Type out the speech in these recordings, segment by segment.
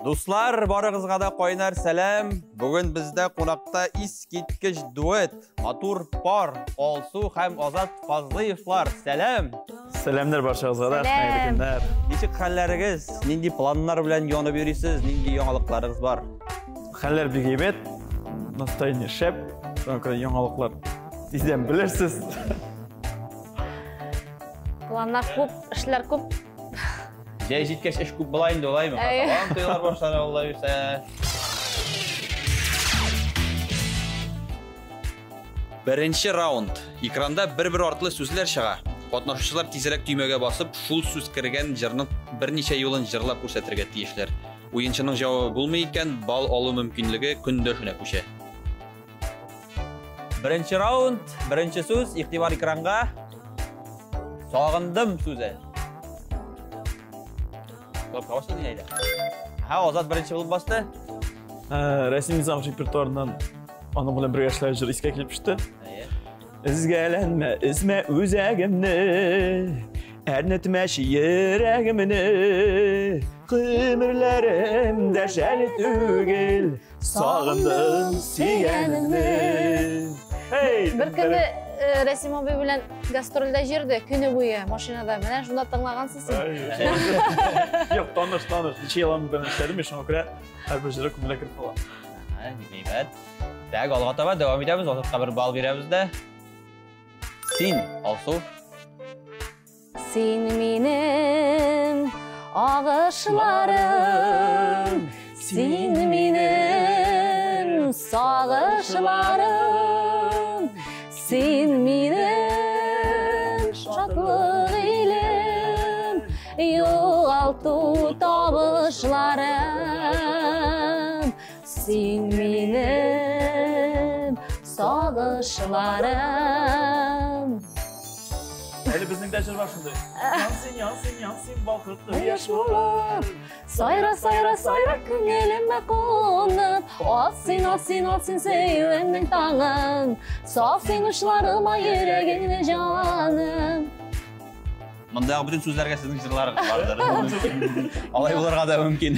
Дуслар, барыгызга да кайнар сәлам. Бүген бездә кунакта искиткеч дуэт, матур пар Алсу һәм Азат Фазлыевлар. Сәлам. Сәламнәр барчагызга да. Сәлам. Хәерле көннәр. Ничек хәлләрегез? Нинди планнар белән янып йөрисез? Нинди яңалыкларыгыз бар? Хәлләр бик әйбәт. Настроение шәп. Шуңа күрә яңалыклар тиздән белерсез. Планнар күп, эшләр күп. Җәй җиткәч эш күп була инде, улаймы? Әйе. Сабан туйлар башлана алла бирсә. Беренче раунд. Экранда бер-бер артлы сүзләр чыга. Катнашучылар тизрәк төймәгә басып, шул сүз кергән җырның берничә юлын җырлап күрсәтергә тиешләр. Уенчының җавабы булмый икән, балл алу мөмкинлеге көндәшенә күчә. Беренче раунд, беренче сүз, игътибар экранга. Сагындым сүзе. Кнопка басты әйдә. Һә, Азат беренче булып басты. Рәсим Низамов репертуарыннан аның белән бергә эшләгән җыр искә килеп төште. Әйе. Өзгәләнмә, өзмә үзәгемне, әрнетмәче йөрәгемне. Гомерләрем дә жәл түгел, сагындым сөйгәнемне. Hey! Бер көнне Рәсим абый белән гастрольдә җырды көне буе машинада. Менә шунда тыңлагансыз син. Юк, таныш, таныш. Ничә ел аның белән эшләдем, шуңа күрә һәрбер җыры күңелгә кереп кала. Һә, бик әйбәт. Так, алга таба дәвам итәбез. Азатка бер балл бирәбез дә. Син, Алсу. Син минем агышларым, син минем сагышларым, син минем шатлык илем, югалту табышларым, син минем сагышларым. Әле безнең дә җыр бар шундый. Янсын, янсын, янсын балкытты Кояш булып, сайра, сайра, сайра күңелемә кунып, Ал син, ал син, ал син сөюемнең таңын, Сал син учларыма йөрәгеңне җаным. Мондагы бөтен сүзләргә сезнең җырларыгыз бардыр. Алай булырга да мөмкин.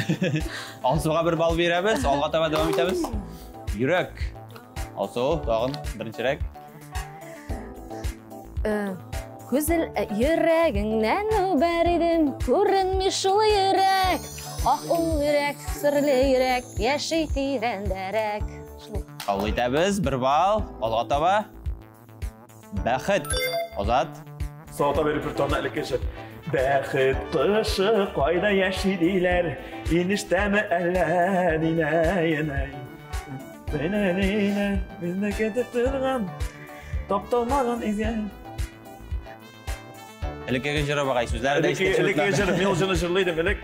Алсуга бер балл бирәбез, алга таба дәвам итәбез. Йөрәк. Алсу, тагын беренчерәк. Күзел йөрәгеңнән үбәр идем, күренми шул йөрәк. Ах, ул йөрәк, серле йөрәк, яши тирәндәрәк. Шул. Кабул итәбез, бер балл, алга таба. Бәхет. Азат. Салават абый репертуарына элекке җыр. Бәхет кышы кайда яши диләр, инештәме әллә нинәй, нинәй. Мине көтеп торган, тапталмаган изгән. Элеккеге җыры багай сүзләре дә искә Элеккеге төшеп җыр, мин ул җырны җырлый идем элек.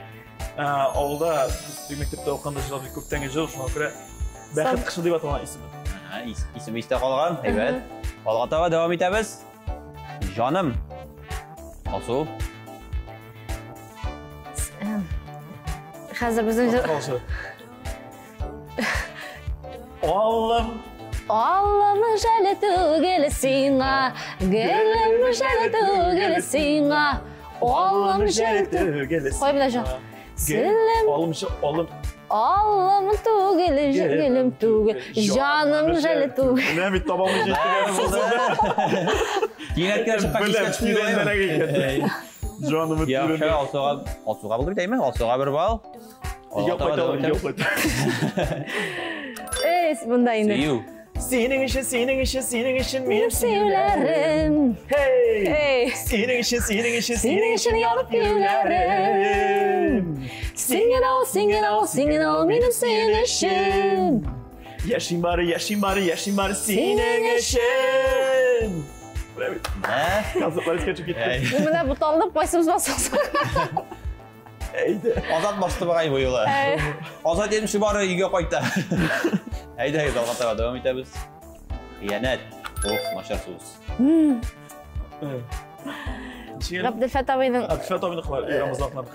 Авылда без мәктәптә укыганда җырлап күптәнге җыр, шуңа күрә Бәхет кышы дип аталган исеме. Исеме истә калган, әйбәт. Алга таба дәвам итәбез. Җаным. Алсу. Хәзер безнең җыр. Аллам. Аллам жәл түгел сиңа, гөлем жәл түгел сиңа. Аллам жәл түгел. Кой белән җан. Гөлем. Аллам, аллам. Аллам түгел, гөлем түгел, җаным жәл түгел. Менә бит табамы җиттек. Кинәт кенә чыккан Беләм, искә төшми. тирәндәрәк икән. Җаным Яхшы, тирәндәрәк. Алсуга, Алсуга булды бит, әйме? Алсуга бер балл. Өйгә кайталым, өйгә кайталым. Эй, монда инде. Сөю. Синең өчен, синең өчен, синең өчен минем сөюләрем. Hey! Hey! Синең өчен, синең өчен, синең өчен янып көюләрем. Син генә ул, син генә ул, син генә ул минем сөенечем. Яшим бары, яшим бары, яшим бары синең өчен. Концертлар искә төшеп китте. Менә буталдык, кайсыбыз басасың? Әйдә. Азат басты бугай бу юлы. Азат емші бары өйгә кайта. Әйдә, алга таба дәвам итәбез. Хыянәт. Ох, начар сүз. Габделфәт абыйның Габделфәт абыйның кылар, Рамазан кылар.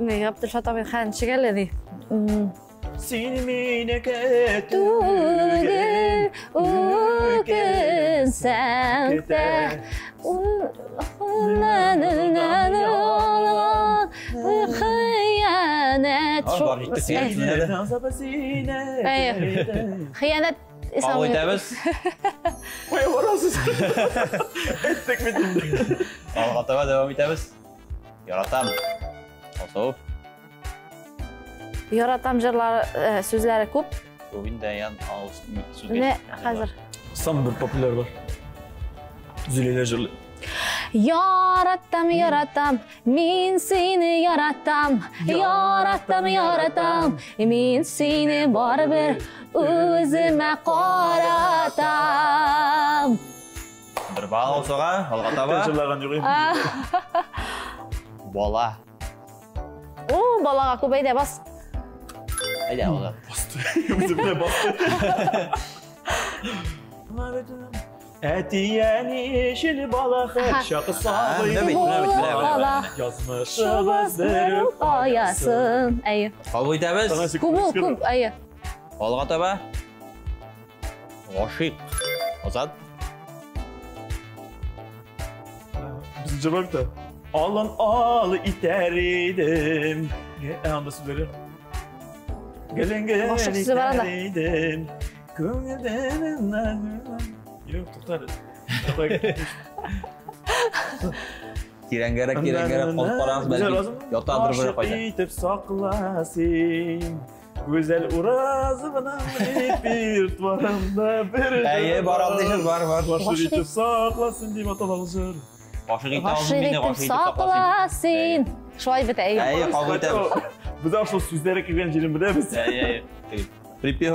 Не, Габделфәт абыйның хәлен ничек әле ди? Син минеке түгел, үкенсәң дә, хыянәт. Бар барып җиттек. Хыянәт. Кабул итәбез. Кая барасыз? Әйттек бит инде. Алга таба дәвам итәбез. Яратам. Алсу. Яратам җырлары, сүзләре күп. Күп инде, ян авыз сүзгә. Менә хәзер. Сам бер популяр бар. Зөләйлә җырлый. Яратам, яратам, мин сине яратам. Яратам, яратам, мин сине барыбер үземә каратам. Бер балл Алсуга, алга таба. Җырлаган юк инде. Бала. О, балага күп, әйдә, бас. Әйдә, Азат. Басты. Үземне басты. Әти-әни өчен бала һәрчак сабый. Менә бит, менә бит, менә, менә, менә. Язмышыбыз бер үк Аясын. Әйе. Кабул итәбез. Күп ул, күп, әйе. Алга таба. Гашыйк. Азат. Безнең җыр бар бит. Алын ал итәр идем. Анда сүзләре. Гелен гел Гашык сүзе бар анда. итәр идем. Күңелдән. Юк, тукта әле. Тирәнгәрәк, тирәнгәрәк калып карагыз, бәлки ятадыр бер кайда. Гашык итеп сакла син. Гүзәл Уразованың репертуарында бер Әйе, бар андый җыр, бар, бар. Гашык итеп сакласын дип атала ул җыр. Гашык итә алдым Гашык мине, итеп гашык итеп сакла сакла син. Шулай бит, әйе. Әйе, кабул итәбез. Без аңа шул сүзләре кергән җирен беләбез. Әйе, әйе. Припев.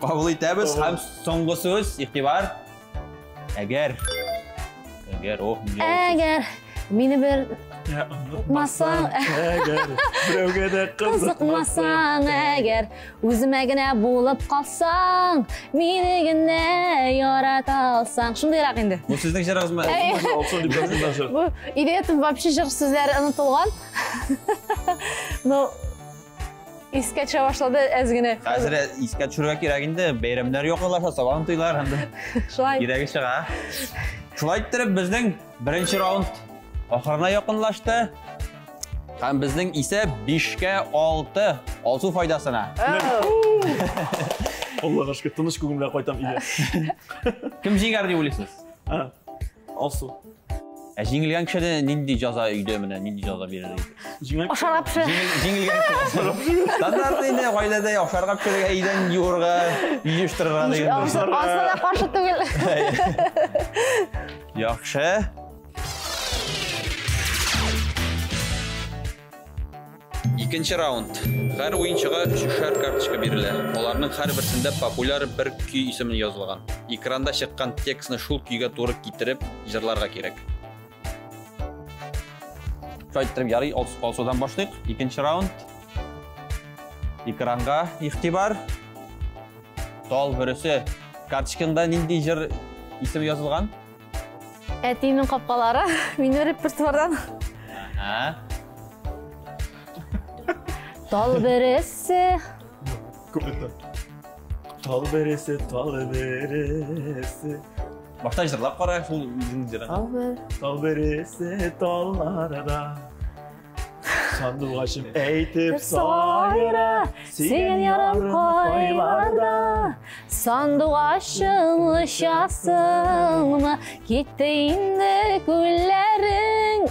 Кабул итәбез һәм соңгы сүз, игътибар. Әгәр. Әгәр, ох, нинди авыр сүз. Әгәр мине бер Онытмасаң, әгәр берәүгә дә кызыкмасаң, әгәр үземә генә булып калсаң, мине генә ярата алсаң. Шундыйрак инде. Бу сезнең җырыгызмы? Әйе. Алсу дип язылган җыр. Бу идея вообще җыр сүзләре онытылган. Но искә төшә башлады әз генә. Хәзер искә төшерергә кирәк инде. Бәйрәмнәр якынлаша, сабан туйлар һәм дә Шулай. кирәге чыга. Шулай иттереп безнең беренче раунд ахырына якынлашты. Һәм безнең исә 5-6 Алсу файдасына. Аллага шөкер, тыныч күңел белән кайтам өйгә. Кем җиңәр дип уйлыйсыз? Алсу. Ә җиңелгән кешедә нинди җәза өйдә менә, нинди җәза бирер иде? Җиңел. Ашарга пешерә. Җиңелгән кеше. Стандарт инде гаиләдә ашарга пешерергә, өйдән юырга, җыештырырга дигән. Асылда каршы түгел. Яхшы. Икенче раунд. Һәр уенчыга өчәр карточка бирелә. Аларның һәрберсендә популяр бер көй исеме язылган. Экранда чыккан текстны шул көйгә туры китереп җырларга кирәк. Шулай иттереп, ярый, Алсудан башлыйк. Икенче раунд. Экранга игътибар. Тал бөресе. Карточканда нинди җыр исеме язылган? Әтиемнең капкалары минем репертуардан. Ага. Тал бөресе. Күплектә. Тал бөресе, тал бөресе. Башта җырлап кара, шул үзең җырың. Тал бер. Тал бөресе талларда. Сандугачым әйтеп сайра, Син ярым кайларда, сандугачым очасыңмы, китте инде күлләрең.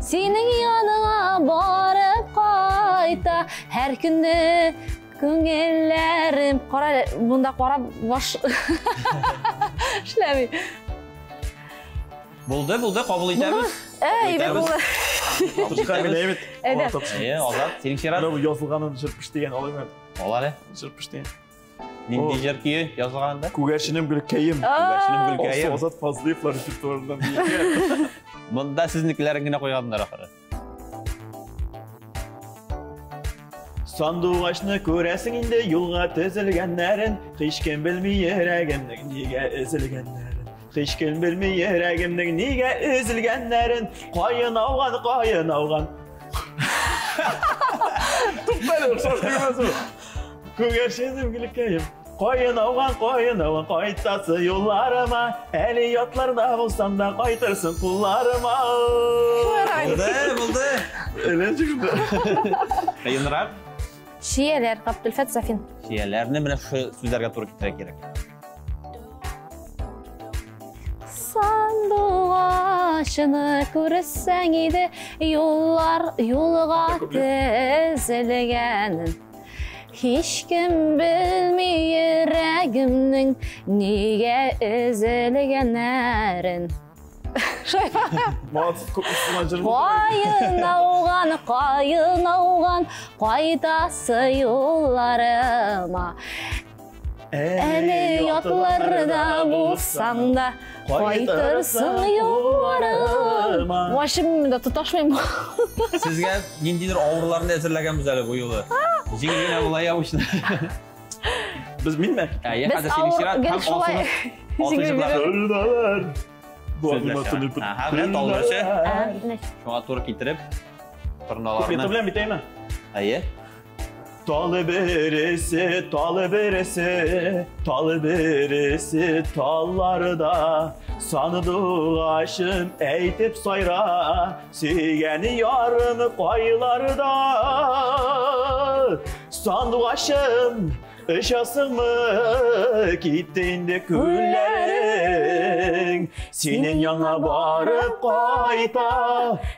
Синең яныңа барып кайта, һәр көнне күңелләрем. Кара әле, монда карап баш эшләми. Булды, булды, кабул итәбез. Әй, бит Итәбез. булды. Тотышка мин әйбәт. Әйдә. Әйе, Азат, синең чират. Менә бу язылганын җыр пеш дигән алыйм әле. Ал әле. Җыр пеш дигән. Нинди җыр көе язылганында? Күгәрченем гөлкәем. Күгәрченем гөлкәем. Алсу Азат Фазлыевлар репертуарыннан биергә. Монда сезнекеләрен генә куйганнар ахыры. Сандугачны күрәсең инде юлга тезелгәннәрен, һичкем белми йөрәгемнең нигә өзелгәннәрен. Һичкем белми йөрәгемнең нигә өзелгәннәрен. Каен ауган, каен ауган. Туктале, охшаш түгелме бу? Күгәрченем гөлкәем. Каен ауган, каен ауган, кайтасы юлларыма, әле ятларда булсам да кайтырсың кулларыма. Булды, булды. Әле чыкты. Кыенрак. Чияләр, Габделфәт Сафин. Чияләрне менә шушы сүзләргә туры китерә кирәк. Сандугачны күрсәң иде, юллар юлга тезелгәнен. Һичкем белми йөрәгемнең нигә өзелгәннәрен. Молодцы, күп җыр. Каен ауган, каен ауган, кайтасы юлларыма. Әле ятларда булсаң да, кайтырсың юлларыма. Вообще мин дә тоташмыйм. Сезгә ниндидер авырларны әзерләгәнбез әле бу юлы. Җиңел генә була обычно. Без минме? Әйе, Без хәзер синең авыр чират гел һәм шулай. Алсуның Җиңел җырлары. Торналар. Сүзләр. Аһа, менә таллаучы. Шуңа туры китереп Куплеты торналарны. белән бит, әйме? Әйе. Талы бересе, талы бересе, талы бересе талларда Сандугачым әйтеп сайра, сөйгән ярым кайларда. Сандугачым, очасыңмы, китте инде күлләрең. Синең яңа барып кайта,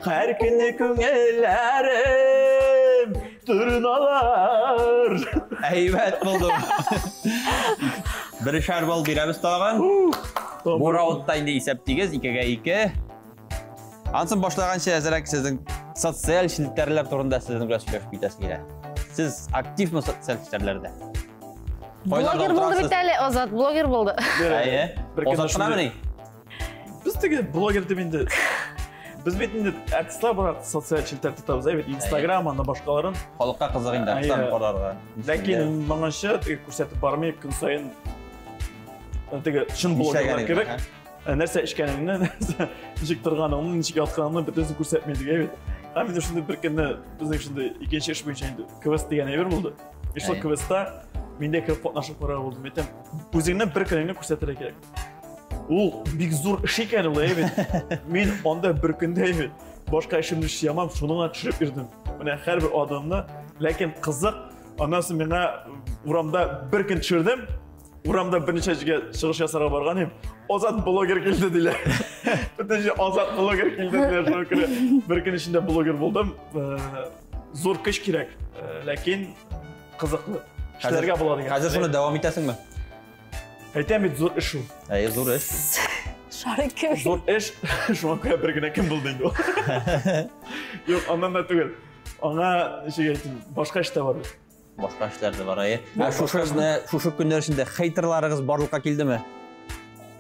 һәр көнне күңелләрем торналар. Әйбәт булды. Берешәр балл бирәбез тагын. Бу раундта инде исәп тигез, 2-гә 2. Ансын башлаганча әзерәк сезнең социаль челтәрләр турында сезнең белән сөйләшеп китәсе килә. Сез активмы социаль челтәрләрдә? Кайларда Блогер булды утырасыз? бит әле, Азат, блогер булды. Әйе. Бер көнне Азат кынамыни? Без теге блогер дип инде. Без бит инде артистлар буларак социаль челтәр тотабыз, әйбәт, Инстаграм, анда башкаларын. Халыкка кызык инде артистларны карарга. Ләкин моңынча теге күрсәтеп бармый, көн саен теге чын блогерлар кебек нәрсә эчкәнеңне, нәрсә ничек торганыңны, ничек ятканыңны бөтенесен күрсәтми диге бит. Һәм инде шундый бер көнне безнең шундый икенче эш буенча инде квест дигән әйбер булды. И шул квестта мин дә кереп катнашып карарга булдым. Әйтәм, үзеңнең бер көнеңне күрсәтергә кирәк. Ул бик зур эш икән ул, әйбәт. Мин анда бер көндә әйбәт. Башка эшемне эшли алмам, шуны гына төшереп йөрдем. Менә һәрбер адымны, ләкин кызык, аннан соң миңа урамда бер көн төшердем. Урамда берничә җиргә чыгыш ясарга барган идем. Азат блогер килде диләр. Бөтен җир Азат блогер килде диләр. Шуңа күрә бер көн эчендә блогер булдым. Зур көч кирәк, ләкин кызыклы. Эшләргә була дигән. Хәзер шуны дәвам итәсеңме? Әйтәм бит, зур эш ул. Әйе, зур эш. Шарик кебек. Зур эш, шуңа күрә бер генә көн булды инде ул. Юк, аннан да түгел. Аңа, ничек әйтим, башка эш тә бар бит. Башка эшләр дә бар, әйе. Ә шушы көннәр эчендә хейтерларыгыз барлыкка килдеме?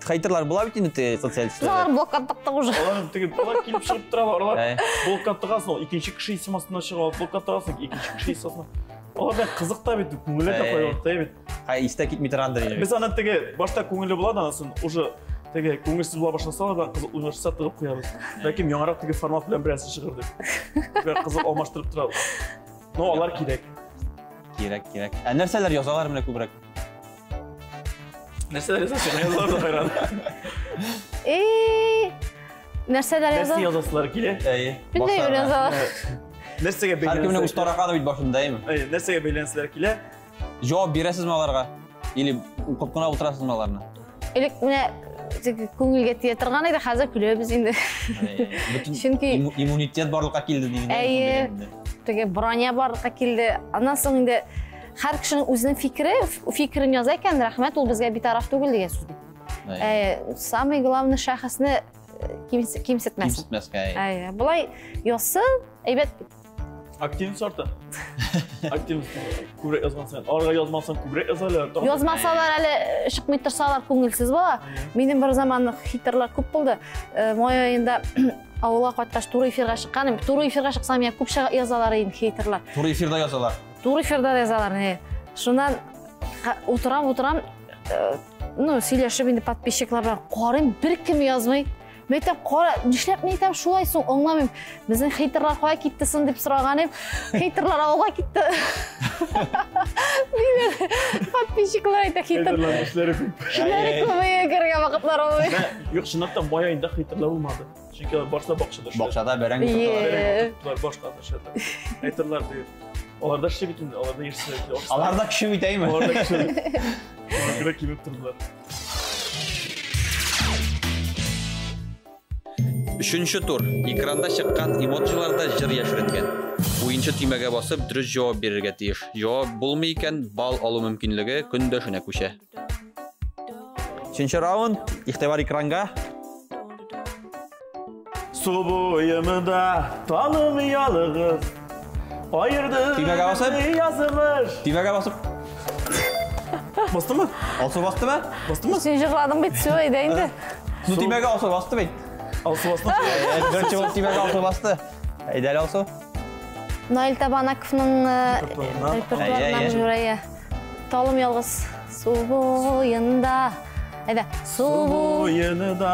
Хейтерлар була бит инде теге социаль Алар челтәрләрдә. блокка тыктык уже. Алар теге, алар килеп чыгып тора, алар Әйе. блокка тыгасың, ул икенче кеше исем астына чыга, блокка тыгасың, икенче кеше исем астына. Алар белән кызык та бит, күңеле дә Әйе. кайгырта бит. Хай, истә китми торгандыр инде. Без аны теге башта күңелле була да, аннан соң уже теге күңелсез була башласа, алар белән кызык уйнашса тыгып куябыз. Ләкин яңарак теге формат белән берәрсе чыгыр дип. Бер кызык алмаштырып торабыз. Но алар кирәк. Кирәк, кирәк. Ә нәрсәләр язалар менә күбрәк? Нәрсәләр язасың? Язалар да хайран. Эй, нәрсәләр Нәрсә яза? язасылар килә? Әйе. Белмим, башларына. язалар. Нәрсәгә Һәркемнең үз бәйләнәселәр? тараканы бит башында, әйеме? Әйе, нәрсәгә бәйләнәселәр килә? Җавап бирәсезме аларга? Или укып кына утырасызмы аларны? Элек менә теге күңелгә тия торган иде, хәзер көләбез инде. Әйе. Бөтен Чөнки иммунитет барлыкка килде дигән. Әйе. Теге броня барлыкка килде. Аннан соң инде һәр кешенең үзенең фикере, фикерен яза икән, рәхмәт, ул безгә битараф түгел дигән сүз бит. Самый главный шәхесне кимсетмәсен. Кимсетмәскә, әйе. Әйе, болай язсын, әйбәт. Активность арта. Активность күбрәк язган саен. Аларга язмасаң күбрәк язалар. Язмасалар әле чыкмый торсалар күңелсез була. Минем бер заман хейтерлар күп булды. Май аенда авылга кайткач туры эфирга чыккан идем. Туры эфирга чыксам, миңа күп язалар инде хейтерлар. Туры эфирда язалар. Туры эфирда язалар, не. Шуннан утырам, утырам, ну, сөйләшеп инде подписчиклар белән карыйм, бер кем язмый. Мин әйтәм, кара, нишләп мин әйтәм, шулай соң, аңламыйм. Безнең хейтерлар кая китте соң дип сораган идем. Хейтерлар авылга китте. Диләр. Подписчиклар әйтә, хейтер. Хейтерлар эшләре күп. Эшләре күбәя кергән вакытлар булмый. Юк, чынлап та май аенда хейтерлар булмады. Чөнки алар барса бакчада эшләде. Бакчада бәрәңге Е. Бәрәңге башка эшләде. Хейтерлар түгел. Аларда эшли бит инде, аларда ирсез. Аларда кеше бит әйме? Аларда кеше. Алар күрә кимеп тордылар. Өченче тур. Экранда чыккан эмоджиларда җыр яшеренгән. Уенчы төймәгә басып, дөрес җавап бирергә тиеш. Җавап булмый икән, балл алу мөмкинлеге көндәшенә күчә. Өченче раунд. Игътибар экранга. Су буемда талым ялыгыз. Айырды. Төймәгә басып. Язмыш. Төймәгә басып. Бастымы? Алсу бастымы? Бастымы? Син җырладың бит, все, әйдә инде. Ну төймәгә Алсу басты бит. Алсу басты. Беренче булып төймәгә Алсу басты. Әйдә әле, Алсу. Наил Табанаковның Репертуарыннан. репертуарыннан Әйе, әйе. Журая. Талым ялгыз су буенда. Әйдә, су буенда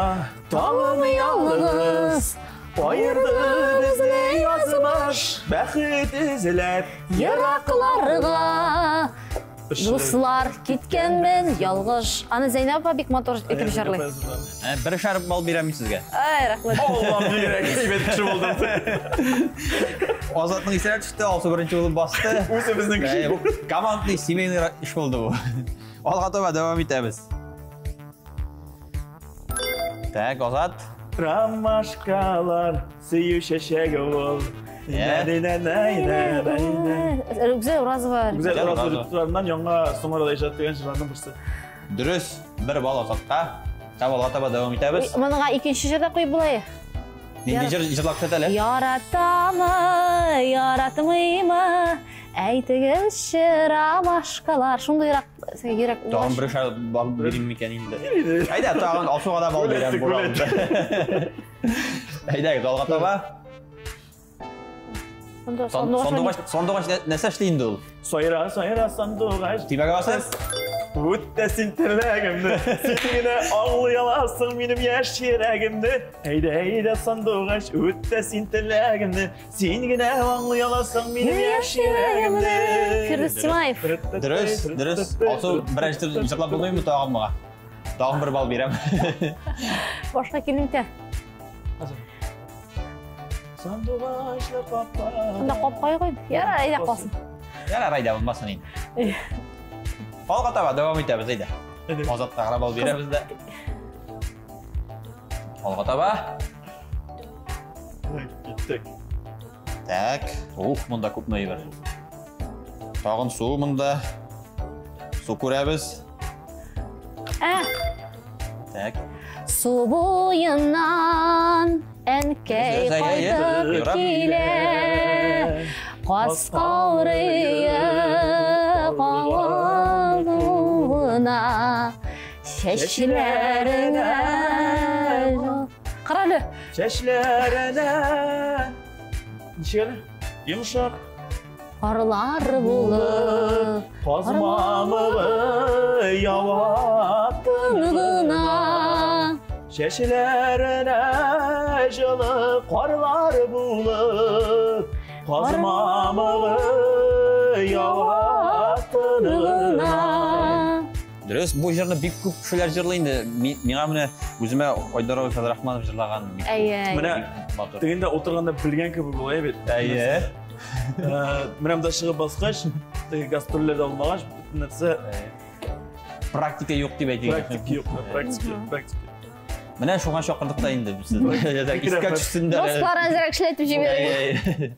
талым ялгыз. Айырды безне язмыш, бәхет эзләп Еракларга дуслар киткәнмен ялгыш. Аны Зәйнәп апа бик матур итеп җырлый. Бер шар балл бирәм мин сезгә. Ай, рәхмәт. Аллам бигрәк әйбәт кеше булдың. Азатның исенә төште, Алсу беренче булып басты. Үзебезнең кеше. Бу командный семейный эш булды бу. Алга таба дәвам итәбез. Так, Азат. Ромашкалар сөю чәчәге ул. Гүзәл Уразова. Гүзәл Гүзәл Уразова Уразова. репертуарыннан яңа соңгы иҗат иткән җырларның берсе. Дөрес, бер балл Азатка. Һәм алга таба дәвам итәбез. Моныга икенче җыр да куеп була. Нинди җыр җырлап күрсәт әле? Яратамы, яратмыймы? Әйтегезче, ромашкалар. Шундыйрак йөрәк. Тагын бер шар балл бирим микән инде? Әйдә, тагын Алсуга да балл бирәм бу раундта. Әйдәгез, алга таба. Сандугач, сандугач нәрсә эшли инде ул? Сайра, сайра, сандугач. Төймәгә басып. Үтә син теләгемне, син генә аңлый аласың минем яшь йөрәгемне. Әйдә, әйдә, сандугач, үтә син теләгемне, син генә аңлый аласың минем яшь йөрәгемне. Фирдүс Тимаев. Дөрес, дөрес. Алсу беренче җырлап булмыймы тагын моңа? Тагын бер балл бирәм. Башка килмите. Сандугачлар капка. Монда капка юк иде. Ярар, әйдә калсын. Ярар, әйдә, булмасын инде. Алга таба дәвам итәбез, әйдә. Азатка гына балл бирәбез дә. Алга таба. Киттек. Так, ух, монда күпме әйбер. Тагын су монда. Су күрәбез. Ә, Так. су буеннан әнкәй кайтып килә. Каскаурые кавалуына чәчләренә. Кара әле. Чәчләренә. Ничек әле? Йомшак. Карлар булып Каз мамыгы ява тынгына. Чәчләренә җылы карлар булып, каз мамыгы ява тынгына. Дөрес, бу җырны бик күп кешеләр җырлый инде. Миңа менә үземә Айдар абый Фәзрахманов җырлаган бик Әйе. Менә матур. тегендә утырганда белгән кебек була бит. Әйе. Менә монда чыгып баскач, теге гастрольләрдә булмагач, бөтен нәрсә Практика юк дип әйтик. практика юк, практика, практика. Менә шуңа чакырдык та инде без сезне. Искә төшсен дә. Дуслар әзрәк эшләтеп җибәрегез.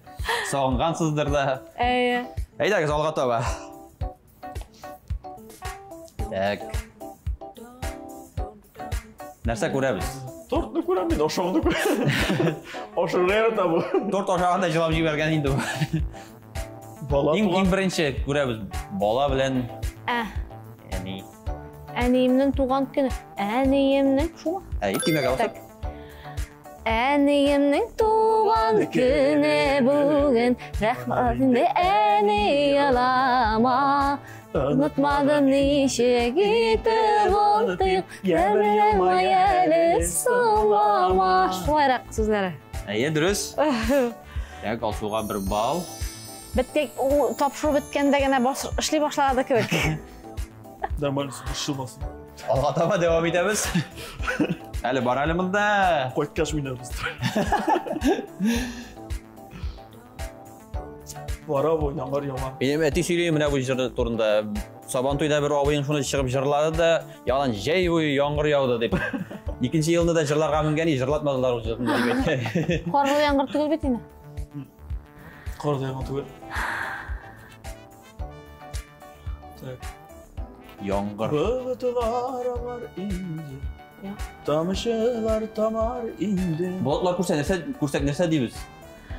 Сагынгансыздыр да. Әйе. Әйдәгез, алга таба. Так. Нәрсә күрәбез? Тортны күрәм мин, ашауны күрәм. Ашарга ярата бу. Торт ашаганда җылап җибәргән инде бу. Бала Иң туган. иң беренче күрәбез бала белән Ә, әни. әниемнең туган көне. Әниемнең шуңа. Әй, төймәгә басып. Так. Әниемнең туган көне бүген. Рәхмәт инде әни алама. Онытмадым ничек итеп онытыйм, Гомерем әле соңлама. Шулайрак сүзләре. Әйе, дөрес. Так, Алсуга бер балл. Беткән, тапшыру беткәндә генә эшли башлады кебек. Нормально, борчылмасын. Алга таба дәвам итәбез. Әле бар әле монда. Кайткач уйнарбыз. Бара бу, яңгыр ява. Минем әти сөйли менә бу җыр турында. Сабан туйда бер абыең шуны чыгып җырлады да, ялан җәй буе яңгыр яуды дип. Икенче елны да җырларга менгән, җырлатмадылар ул җырны дип әйткән. Карлы яңгыр түгел бит инде. Карлы яңгыр түгел. Так. Яңгыр. Болытлар агар инде. Тамчылар тамар инде. Болытлар күрсә нәрсә, күрсәк нәрсә дибез?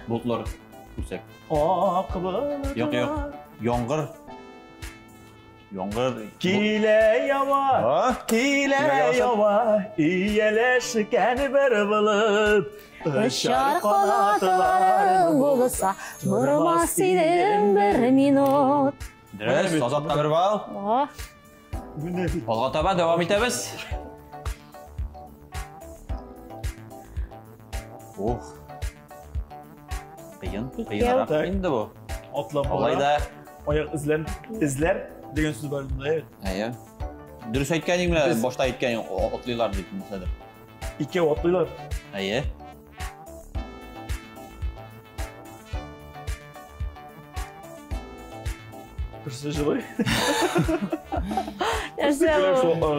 Болытлар күрсәк. Ак болытлар. Юк, юк. Яңгыр. Яңгыр. Килә ява, килә ява, ияләшкән бер болыт. Очар канатларың булса, тормас идем бер минут. Дөрес, Азатка бер балл. Алга таба дәвам итәбез. Ух. Кыен, кыенрак инде бу. Атлап Алай да аяк эзләр, эзләр дигән сүз бар монда, әйе. Әйе. Дөрес әйткәнең менә башта әйткәнең атлыйлар дип нәрсәдер. Икәү атлыйлар. Әйе. Берсе җылый. Нәрсә бу?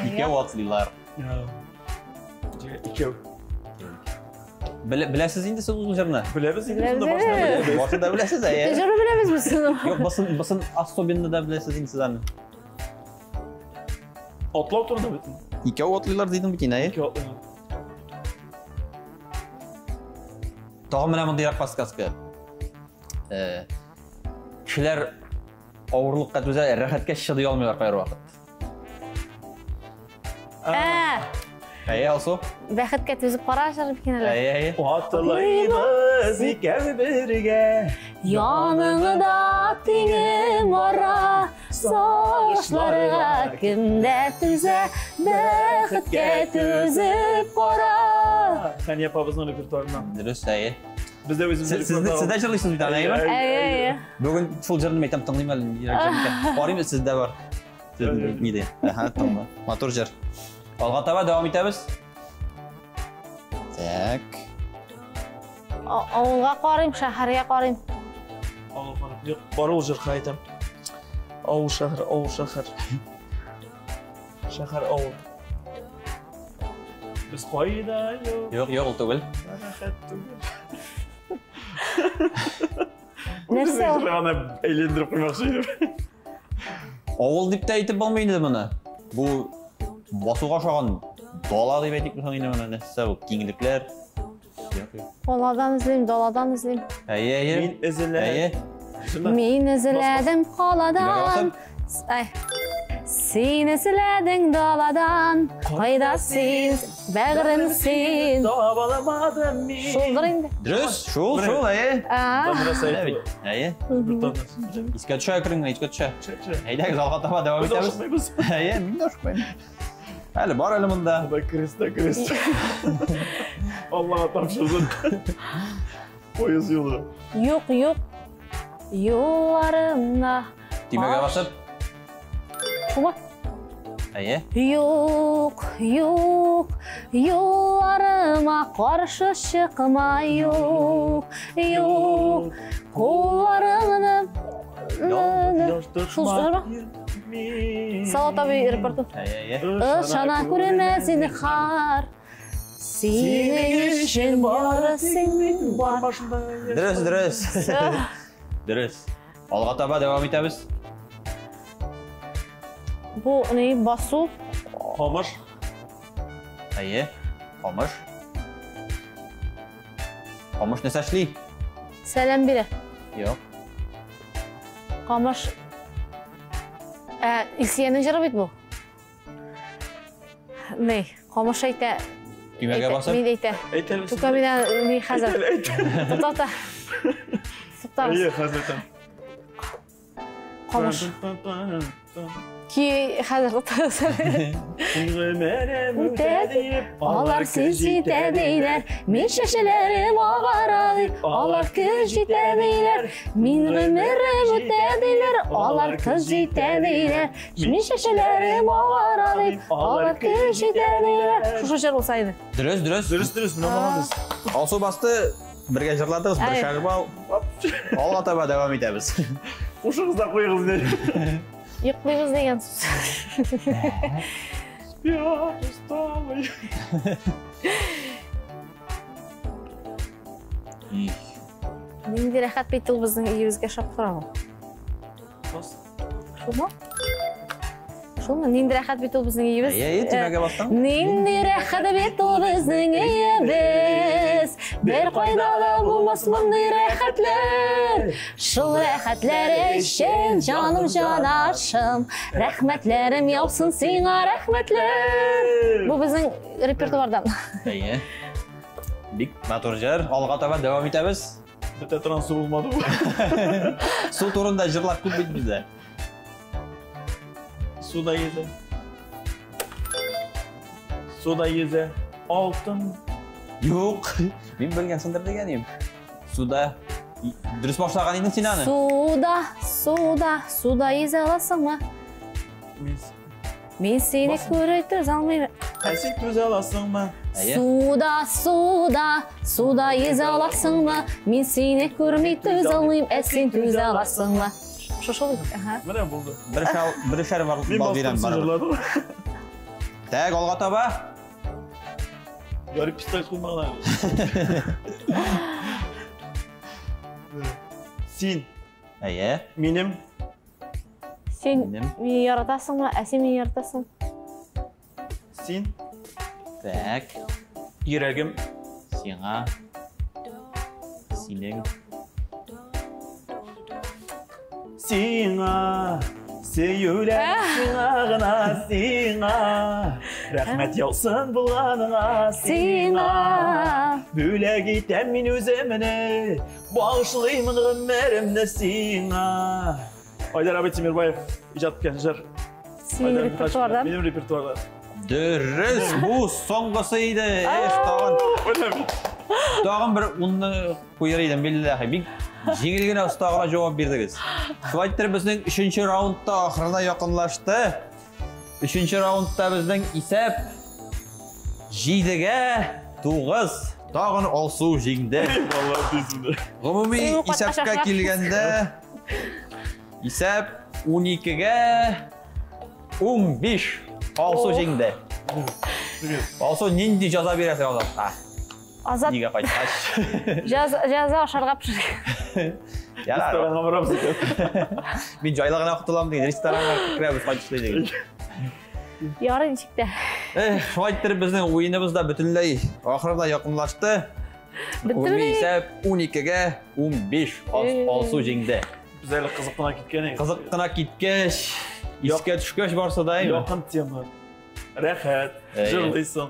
Икәү атлыйлар. Икәү. Беләсез инде сез ул җырны? Беләбез инде, шунда башында беләбез. Башында беләсез, әйе. Җырны беләбез без шуны. Юк, басын особенно да беләсез инде сез аны. Атлау турында бит. Икәү атлыйлар дидең бит инде, әйе? Икәү атлыйлар. Тагын менә мондыйрак подсказка. Кешеләр авырлыкка түзә, рәхәткә чыдый алмыйлар кайвакыт. Әйе, Алсу. Бәхеткә түзеп кара җыр бит әле. Әйе, әйе. Атлыйбыз икәү бергә. Яныңда тиңем ара, сагышларга кем дә түзә, бәхеткә түзеп кара. Хәния апабызның репертуарыннан. Дөрес, әйе. Без дә үзебезнең Сез дә җырлыйсыз бит аны, әйеме? Әйе, әйе. Бүген шул җырны әйтәм, тыңлыйм әле, нирәк җыр икән. Карыйм, сездә бар. Сез ни ди? Аһа, тыңла. Матур җыр. Алга таба дәвам итәбез. Так. Авылга карыйм, шәһәргә карыйм. Авыл карыйм. Юк, бар ул җырга әйтәм. Авыл шәһәр, авыл шәһәр. Шәһәр авыл. Без кайда юк. Юк, юк, ул түгел. Рәхәт түгел. Нәрсә ул? Аны әйләндереп куймакчы идем. Авыл дип тә әйтеп булмый инде моны. Бу басуга ошаган дала дип әйтик соң инде моны. Нәрсә бу? Киңлекләр. Каладан эзлим, даладан эзлим. Әйе, әйе. Мин эзләдем. Әйе. Мин эзләдем каладан. Ай. Син эзләдең даладан. Кайда син, бәгърем син. Табаламадым мин. Шулдыр инде. Дөрес, шул, шул, әйе. Дамира Сәетова. Әйе. Искә төшә әкрен генә, искә төшә. Төшә. Әйдәгез, алга таба дәвам Без итәбез. ашыкмыйбыз. Әйе, мин дә ашыкмыйм. Әле бар әле монда. Монда крест та крест. Аллага тапшырдык. Поезд юлы. Юк, юк. Юлларымна. Төймәгә басып. Шума? Әйе. Юк, юк, юлларыма каршы чыкма, юк, юк, кулларыңны... Шул җырмы? Салават абый репертуар. Әйе, әйе. Ышана күрмә зинһар. Синең өчен бары син бар. Дөрес, дөрес. Дөрес. Алга таба дәвам итәбез. Бу ни басу? Камыш. Әйе, камыш. Камыш нәрсә эшли? Сәлам бирә. Юк. Камыш. Илсиянең җыры бит бу. Ни, камыш әйтә. Төймәгә басып. Мин әйтә. Әйтә. Тука мин ни хәзер. Әйтә. Тукта. Туктагыз. Әйе, хәзер әйтәм. Камыш. Ки хәзер туктагыз. Гомерем үтә дип, Алар көз җитә диләр, мин чәчләрем агара дип, алар көз җитә диләр, мин гомерем үтә диләр, алар көз җитә диләр, мин чәчләрем агара дип, алар көз җитә диләр. Шушы җыр булса иде. Дөрес, дөрес. Дөрес, дөрес, менә молодец. Алсу басты, бергә җырладыгыз, бер Әй. шар балл. Алга таба дәвам итәбез. Кушыгыз да куегыз инде. Йоклыйбыз дигән сүз. Спят усталые. Нинди рәхәт бит ул безнең өебезгә шап тора ул. Бас. Шулмы? Шулмы? Нинди рәхәт бит ул безнең өебез. Әйе, әйе, төймәгә бастың. Нинди рәхәт бит ул безнең өебез. Бер кайда да булмас мондый рәхәтләр. Шул рәхәтләр өчен җаным җанашым. Рәхмәтләрем яусын сиңа рәхмәтләр. Бу безнең репертуардан. Әйе. Бик матур җыр. Алга таба дәвам итәбез. Бетә торган су булмады бу. Су турында җырлар күп бит бездә. Суда йөзә. Суда йөзә. Алтын. Юк. Мин белгәнсеңдер дигән идем. Суда дөрес башлаган идең син аны. Суда, суда, суда йөзә аласыңмы? Мин. Мин сине күреп түзә алмыйм. Ә син түзә аласыңмы? Әйе. Суда, суда, суда йөзә аласыңмы? Мин сине күрми түзә алмыйм, ә син түзә аласыңмы? Шушы бит. Аһа. Менә булды. Бер шал, бер шар бар, Мин бал бирәм бастым, син барыбер. җырладың. Так, алга таба. Ярый пистолет куймаган. Син Әйе. минем Син Минем. мине яратасыңмы? Ә син мине яратасың? син Так, йөрәгем сиңа синең сиңа сөюләр сиңа гына сиңа рәхмәт яусын булганыңа Сиңа. бүләк итәм мин үземне багышлыймын гомеремне сиңа. Айдар абый Тимирбаев иҗат иткән җыр. Синең Айдар репертуардан. Минем репертуарда. Дөрес, бу соңгысы иде. Эх, тагын тагын бер унны куяр идем, билләһи. Бик җиңел генә оста гына җавап бирдегез. Шулай итеп безнең 3нче раундта ахырына якынлашты. 3нче раундта безнең исәп 7-гә 9. Тагын Алсу җиңде. Валлаһи бисмилла. Гомуми Син бу исәпкә катнашачак. килгәндә исәп 12-гә 15. Алсу Ох. җиңде. Алсу нинди җәза бирәсең Азатка? Азат Нигә кайткач? җәза ашарга пешергән. Ярар. Ресторанга барабыз икән. Мин җайлы гына котылам дигән, ресторанга керәбез кайтышлый дигән. Ярый ничек тә. Эх, шулай иттереп безнең уеныбыз да бөтенләй ахырына якынлашты. Беттеме? Гомуми исәп 12-гә 15. Алсу җиңде. Без әле кызык кына киткән идек. Кызык кына киткәч, искә төшкәч барса да, әйме? Якын тема. Рәхәт, Әйе. җырлыйсың.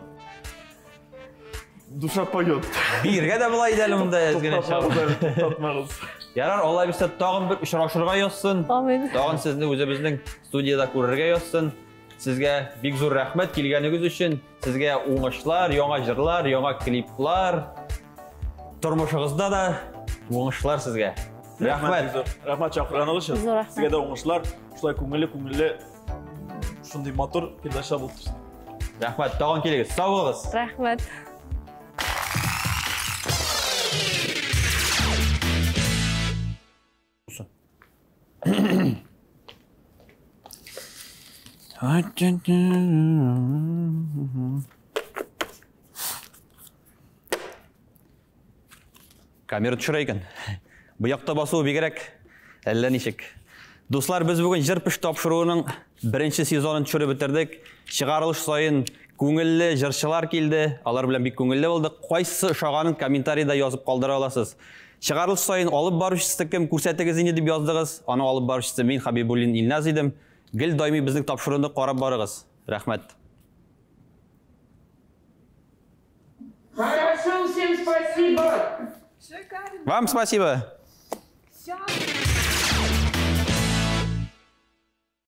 Душа поет. Биргә дә була иде әле монда әз генә Туктатмагыз чак. әле, туктатмагыз. Ярар, Алла бирсә тагын бер очрашырга язсын. Амин. Тагын сезне үзебезнең студияда күрергә язсын. Сезгә бик зур рәхмәт килгәнегез өчен. Сезгә уңышлар, яңа җырлар, яңа клиплар. Тормышыгызда да уңышлар сезгә. Рәхмәт. Зур. Рәхмәт чакырганыгыз өчен. Зур рәхмәт. Сезгә дә уңышлар. Шулай күңелле, күңелле шундый матур передача булып торсын. Рәхмәт. Тагын килегез. Сау булыгыз. Рәхмәт. Камера төшерә икән. Бу якта басуы бигрәк әллә ничек. Дуслар, без бүген Җыр пеш тапшыруының беренче сезонын төшереп бетердек. Чыгарылыш саен күңелле җырчылар килде. Алар белән бик күңелле булды. Кайсы ошаганын комментарийда язып калдыра аласыз. Чыгарылыш саен алып баручысы кем, күрсәтегез инде дип яздыгыз. Аны алып баручысы мин Хабибуллин Илназ идем. Гел даими безнең тапшыруны карап барыгыз. Рәхмәт. Хорошо, всем спасибо. Вам спасибо. Все.